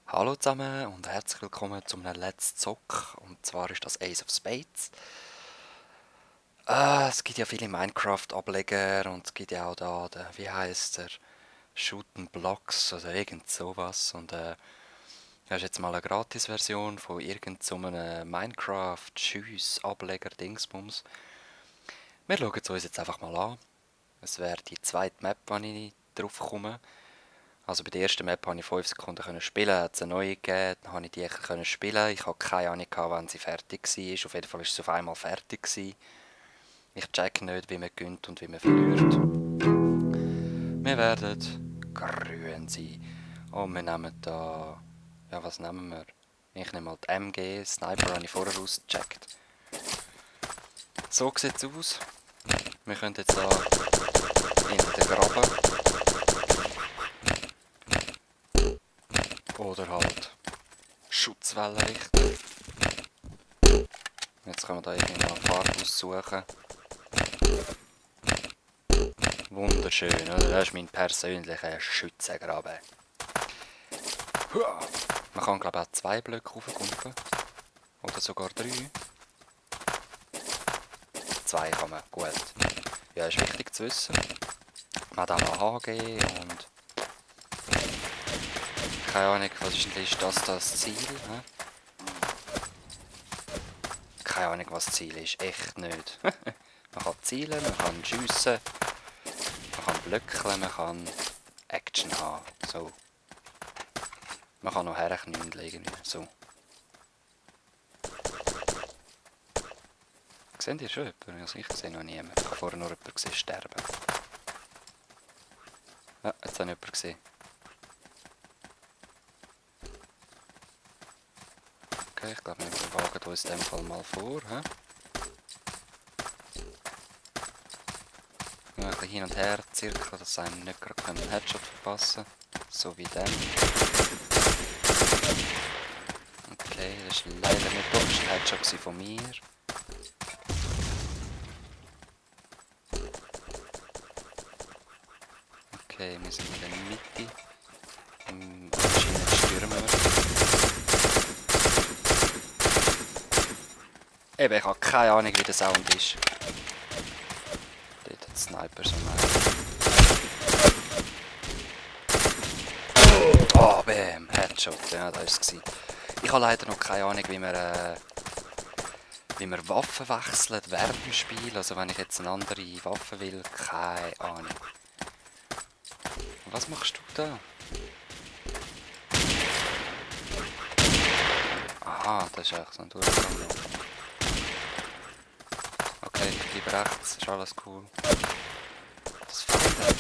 Hallo zusammen und herzlich willkommen zu einem Let's Zock. Und zwar ist das Ace of Spades. Es gibt ja viele Minecraft-Ableger und es gibt ja auch da, wie heißt der, Shoot 'n Blocks oder irgend sowas. Und das ist jetzt mal eine Gratis-Version von irgend so einem Minecraft-Schüss-Ableger-Dingsbums. Wir schauen es uns jetzt einfach mal an. Es wäre die zweite Map, wenn ich drauf komme. Also bei der ersten Map konnte ich 5 Sekunden spielen, hat es eine neue gegeben, dann konnte ich die können spielen. Ich hatte keine Ahnung, wann sie fertig war. Auf jeden Fall war sie auf einmal fertig gewesen. Ich checke nicht, wie man gönnt und wie man verliert. Wir werden grün sein. Und wir nehmen da... Ja, was nehmen wir? Ich nehme mal die MG, Sniper habe ich vorher ausgecheckt. So sieht es aus. Wir können jetzt da in den Graben. Oder halt Schutzwellen richten. Jetzt können wir da irgendwie noch eine Farbe aussuchen. Wunderschön, oder? Das ist mein persönlicher Schützengraben. Man kann, glaube ich, auch 2 Blöcke raufkumpeln. Oder sogar 3. 2 kann man, gut. Ja, ist wichtig zu wissen. Man hat auch noch HG und... Keine Ahnung, was ist das Ziel? He? Keine Ahnung, was das Ziel ist. Echt nicht. Man kann zielen, man kann schiessen, man kann blöckeln, man kann Action haben. So. Man kann noch herknündeln irgendwie. So. Seht ihr schon jemanden? Also ich sehe noch niemanden. Ich habe vorher nur jemanden gesehen sterben. Ja, jetzt habe ich jemanden gesehen. Okay, ich glaube, wir wagen uns in dem Fall mal vor. He? Ja, ein bisschen hin und her zirkeln, dass einem nicht gerade einen Headshot verpassen kann. So wie dem. Okay, das ist leider nicht doch, das war ein Headshot von mir. Okay, wir sind in der Mitte. Anscheinend stürmen wir. Eben, ich habe keine Ahnung, wie der Sound ist. Dort hat der Sniper so einen. Oh, bam, Headshot, ja, das war es. Ich habe leider noch keine Ahnung, wie man Waffen wechselt während dem Spiel. Also wenn ich jetzt eine andere Waffe will, keine Ahnung. Was machst du da? Aha, das ist eigentlich so ein Durchgang. Okay, ich bleibe rechts, ist alles cool. Das fällt.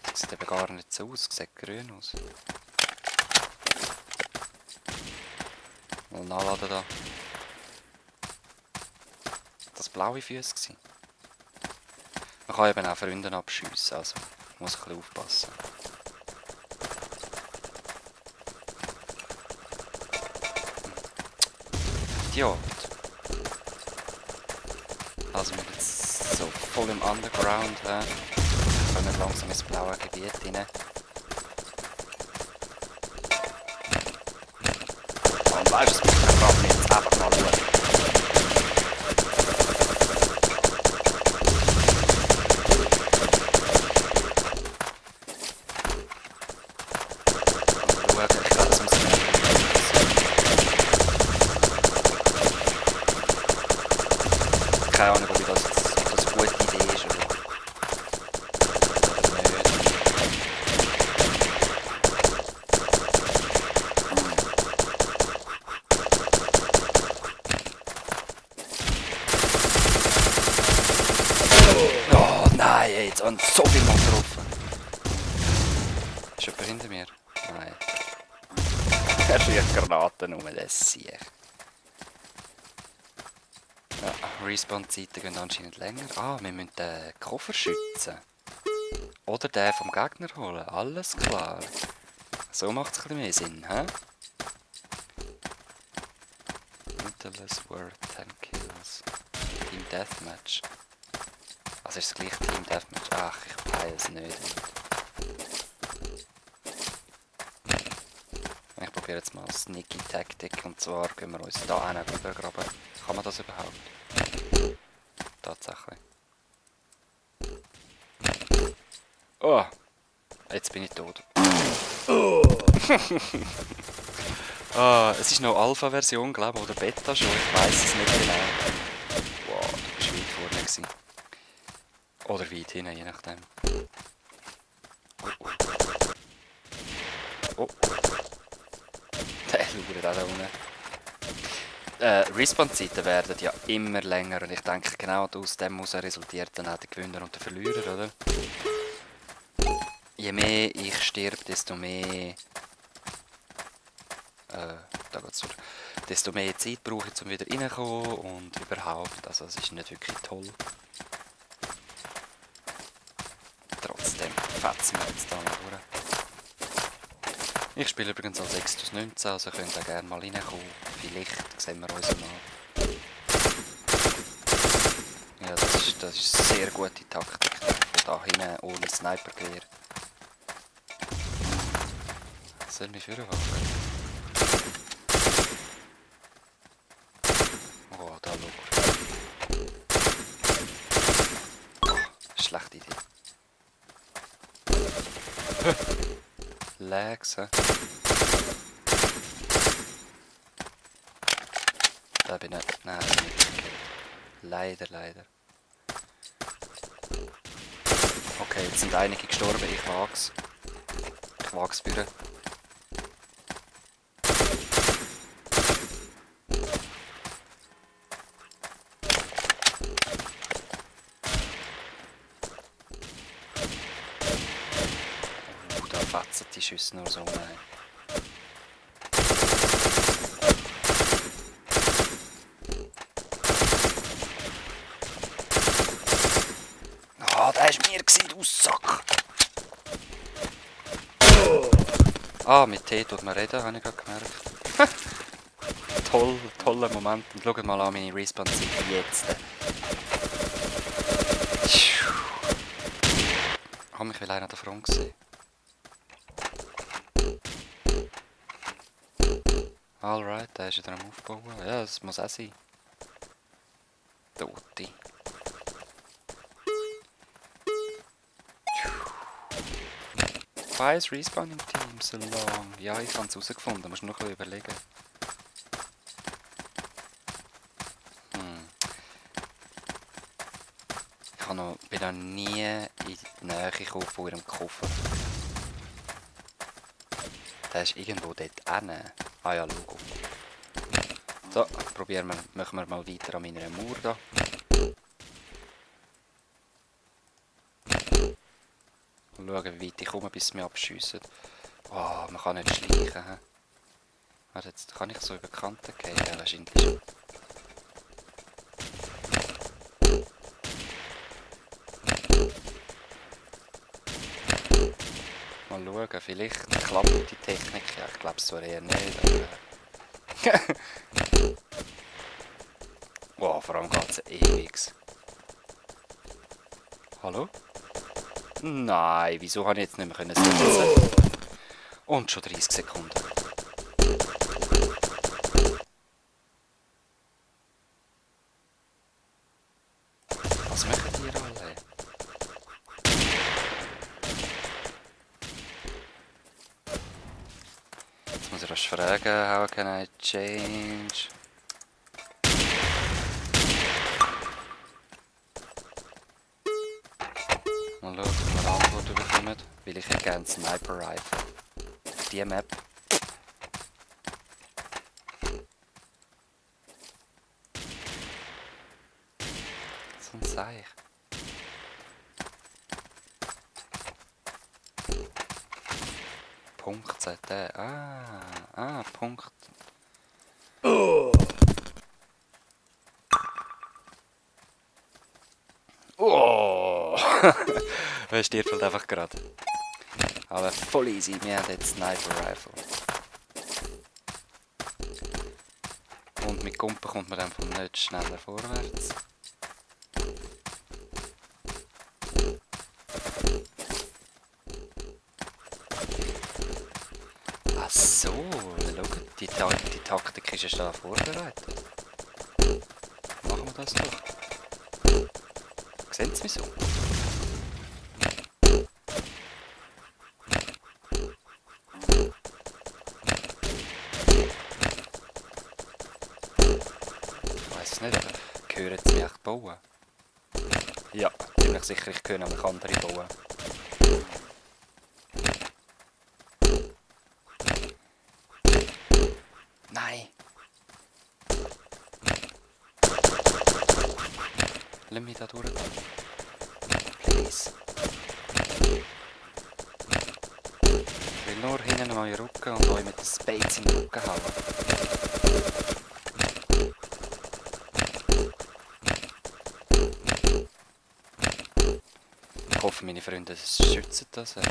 Das sieht eben gar nicht so aus, sieht grün aus. Mal nachladen da. Das blaue Füße gewesen. Man kann eben auch Freunde abschiessen, also muss ein bisschen aufpassen. Idiot. Also wir sind jetzt so voll im Underground. Wir kommen langsam ins blaue Gebiet rein. Und weißt du, wir graben jetzt einfach mal schauen. Keine Ahnung, ob das eine gute Idee ist oder nicht. Oh nein, jetzt haben so viel Mann getroffen. Ist jemand hinter mir? Nein. Er schießt Granaten um, das sehe ich. Ja, Respawn-Zeiten gehen anscheinend länger. Ah, wir müssen den Koffer schützen. Oder den vom Gegner holen. Alles klar. So macht es ein bisschen mehr Sinn, hä? Mittless worth 10 Kills. Team Deathmatch. Also ist das gleiche Team Deathmatch? Ach, ich weiß es nicht. probiere jetzt mal Sneaky Taktik. Und zwar gehen wir uns da hin rübergraben. Kann man das überhaupt? Tatsächlich. Oh! Jetzt bin ich tot. Ah, es ist noch Alpha-Version, glaube ich, oder Beta schon. Ich weiß es nicht genau. Wow, du bist weit vorne gewesen. Oder weit hinten, je nachdem. Oh. Der schaut auch da unten. Respawn-Zeiten werden ja immer länger und ich denke genau aus dem heraus resultiert dann auch der Gewinner und der Verlierer, oder? Je mehr ich sterbe, desto mehr da geht's wieder. Desto mehr Zeit brauche ich, um wieder reinzukommen und überhaupt, also es ist nicht wirklich toll. Trotzdem fetzen wir jetzt da mal durch. Ich spiele übrigens als Extus 19, also könnt ihr gerne mal reinkommen. Vielleicht sehen wir uns mal. Ja, das ist sehr gute Taktik. Von da hinten ohne Snipergewehr. Soll mich führen waffen? Oh, da schau. Oh, schlechte Idee. Lags, hä? Da bin ich. Nein, da bin ich nicht gekillt. Leider, leider. Okay, jetzt sind einige gestorben, ich wag's. Ich wag's führen. Da fetzen die Schüsse nur so rein. Ah, der war mir, du Sack! Ah, mit T tut man reden, habe ich gerade gemerkt. Toller Moment. Und schaut mal an meine Respawn-Zeit jetzt. Ich habe mich vielleicht an der Front gesehen. Alright, der ist wieder am Aufbauen. Ja, das muss auch sein. Tote. 5 Respawning Teams, so lang. Ja, ich habe es herausgefunden, musst noch ein bisschen überlegen. Bin noch nie in die Nähe gekommen von ihrem Koffer. Der ist irgendwo dort hinten. Ah ja, Logo. So, machen wir mal weiter an meiner Mauer da. Und schauen, wie weit ich komme, bis sie mich abschiessen. Oh, man kann nicht schleichen. Warte, jetzt kann ich so über die Kante gehen. Ja, wahrscheinlich schon. Mal schauen, vielleicht klappt die Technik. Ja, ich glaube es zwar eher nicht, aber... Wow, vor allem geht es ewig. Hallo? Nein, wieso habe ich jetzt nicht mehr sitzen? Und schon 30 Sekunden. Was machen die alle? Jetzt muss ich rasch fragen, how can I change? Mal schauen, ob wir eine Antwort bekommen, weil ich hätte gerne Sniper Rifle. Die Map. So ein Seich. Punkt sagt der. Punkt. Oh! Er stirbt halt einfach gerade. Aber voll easy, wir haben jetzt Sniper Rifle. Und mit Kumpen kommt man einfach nicht schneller vorwärts. Ach so, Schaut, die Taktik ist ja schon vorbereitet. Machen wir das doch. Sehen Sie mich so? Ich weiss es nicht, aber hören Sie mich echt bauen? Ja, ziemlich sicher, ich höre nämlich andere bauen. Nein! Lass mich da durchgehen. Please. Ich will nur hinten an euren Rücken und euch mit den Spades in den Rücken hauen. Ich hoffe, meine Freunde schützen das. Oh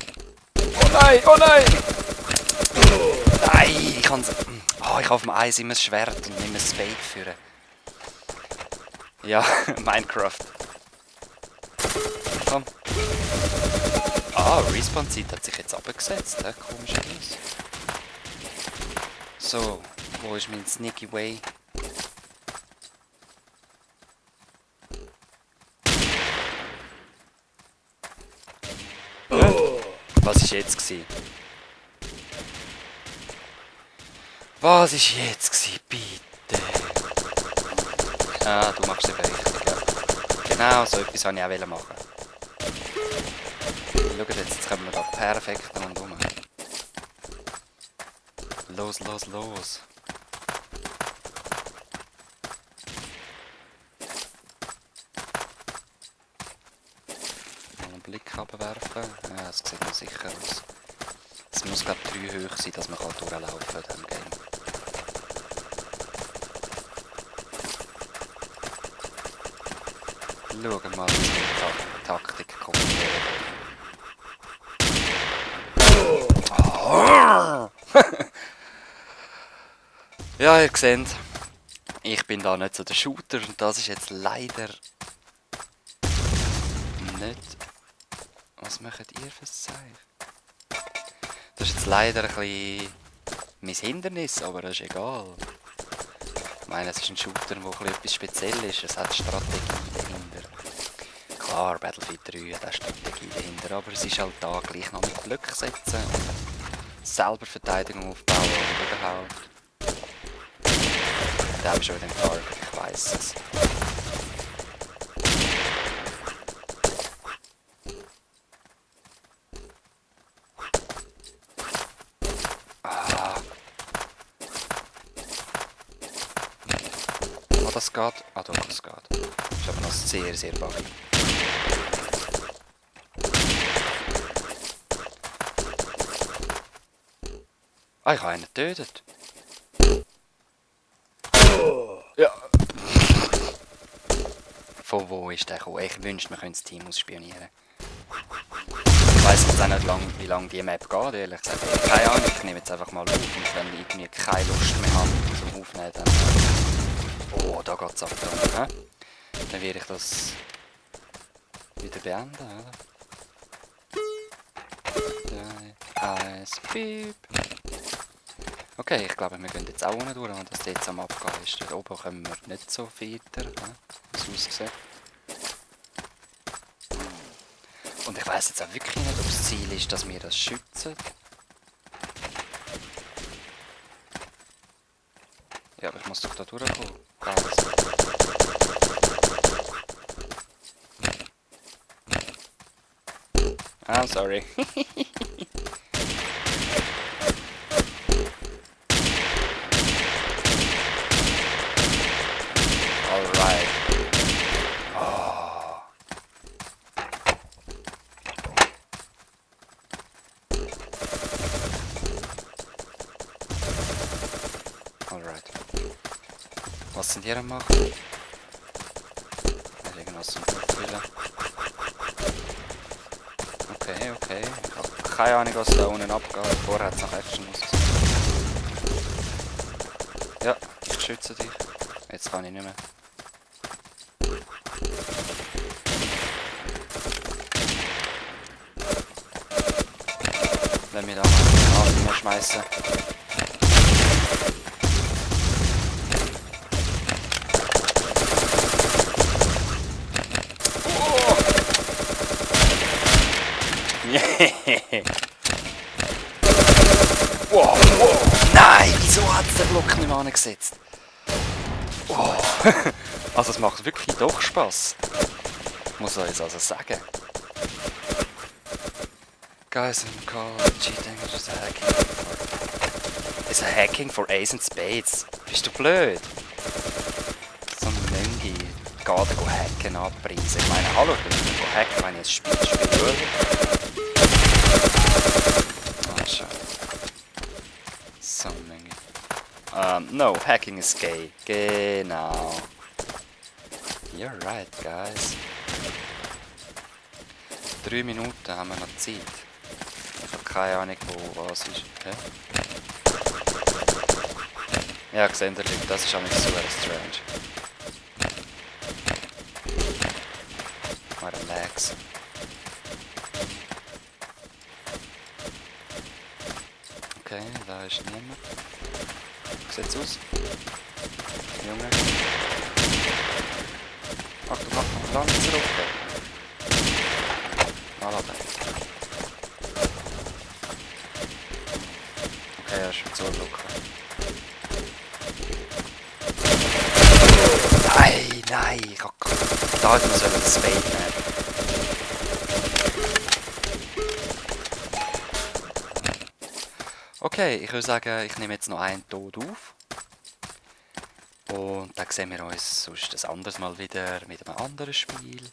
nein! Oh nein! Nein! Ich kann ich auf dem Eis immer das Schwert und nicht mehr das Spade führen. Ja, Minecraft. Komm. Respawn-Zeit hat sich jetzt abgesetzt, komischerweise. So, wo ist mein Sneaky Way? Was war jetzt gewesen? Was war jetzt gewesen, bitte? Ah, du machst es eben richtig, ja. Genau, so etwas wollte ich auch machen. Schaut jetzt kommen wir da perfekt rundherum. Los, los, los. Mal einen Blick runterwerfen. Ja, das sieht noch sicher aus. Es muss glaube ich 3 hoch sein, dass man durchlaufen kann in diesem Game. Schauen wir mal, wie die Taktik kombinieren. Ja, ihr seht, ich bin da nicht so der Shooter und das ist jetzt leider nicht... Was macht ihr für ein Zeichen? Das ist jetzt leider ein bisschen mein Hindernis, aber das ist egal. Ich meine, es ist ein Shooter, der etwas speziell ist. Es hat Strategie dahinter. Klar, Battlefield 3 hat auch Strategie dahinter, aber es ist halt da gleich noch mit Blöcke setzen und selber Verteidigung aufbauen und überhaupt. Da habe ich schon wieder den Target, ich weiss es. Das geht? Ah doch, das geht. Das ist aber noch sehr, sehr buggy. Ah, ich habe einen getötet. Ja. Von wo ist der gekommen? Ich wünschte, wir könnten das Team ausspionieren. Ich weiss jetzt auch nicht, wie lange die Map geht, ehrlich gesagt. Keine Ahnung, ich nehme jetzt einfach mal auf und wenn ich irgendwie keine Lust mehr habe zum Aufnehmen, dann... Oh, da geht's ab. Dann werde ich das wieder beenden, oder? 3, 1, piep. Okay, ich glaube, wir gehen jetzt auch unten durch, und das jetzt am Abgehen ist. Dort oben kommen wir nicht so weiter, wie es aussieht. Und ich weiss jetzt auch wirklich nicht, ob das Ziel ist, dass wir das schützen. Ja, aber ich muss doch da durchkommen. I'm sorry. Alright. Oh. Alright. Was sind die am machen? Irgendwas zum Auffüllen. Okay, okay. Ich habe keine Ahnung, was da unten abgeht. Vorher hat es noch Action muss sein. Ja, ich schütze dich. Jetzt kann ich nicht mehr. Lass mich da mal schmeißen. Wow, wow. Nein, wieso hat es den Block nicht mehr angesetzt? Oh. Also es macht wirklich doch Spaß. Muss ich es also sagen. Guys, I'm called cheating is a hacking for... Is a hacking for Ace and Spades. Bist du blöd? So ein Möngi geht hacken abpreisen. Ich meine, hallo, ich bin nicht hacken, wenn ich ein Spiel spiele. Ah, schade. So ein Möngi. No, hacking is gay. Genau. You're right, guys. 3 Minuten haben wir noch Zeit. Ich habe keine Ahnung, wo was ist. Hä? Ja, gesehen ihr, das ist eigentlich super strange. Mal relax. Okay, da ist niemand. Wie sieht's aus? Junge. Achtung, lang zurück. Anladen. Okay, er ist schon zudrücken. Nein, ich hab... Da hätte man das Spade nehmen. Okay, ich würde sagen, ich nehme jetzt noch einen Tod auf. Und dann sehen wir uns sonst ein anderes Mal wieder mit einem anderen Spiel.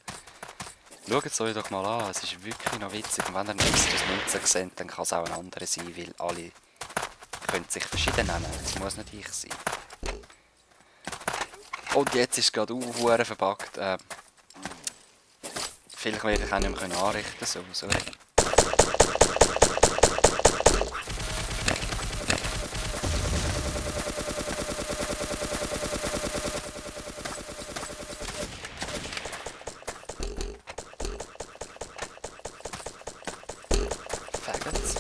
Schaut es euch doch mal an, es ist wirklich noch witzig. Und wenn ihr Nexus 19 seht, dann kann es auch ein anderer sein, weil alle können sich verschieden nennen. Es muss nicht ich sein. Und jetzt ist es gerade auch verbuggt. Vielleicht werde ich auch nicht mehr anrichten, so, sorry. Faggots.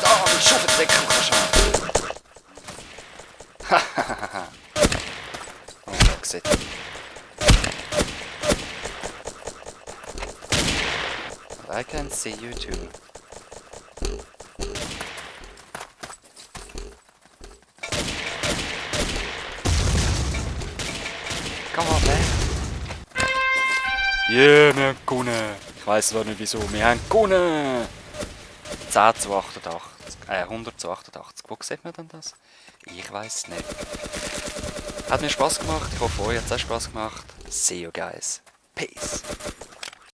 Da, ein Schuffendeckel kannst du haben. Hahaha. Oh, Exit. I can see you too. Come on, man. Yeah, wir haben gewonnen. Ich weiss zwar nicht wieso, wir haben gewonnen. 10 zu 88. 100 zu 88. Wo sieht man denn das? Ich weiss nicht. Hat mir Spaß gemacht. Ich hoffe, euch hat es auch Spaß gemacht. See you guys. Peace.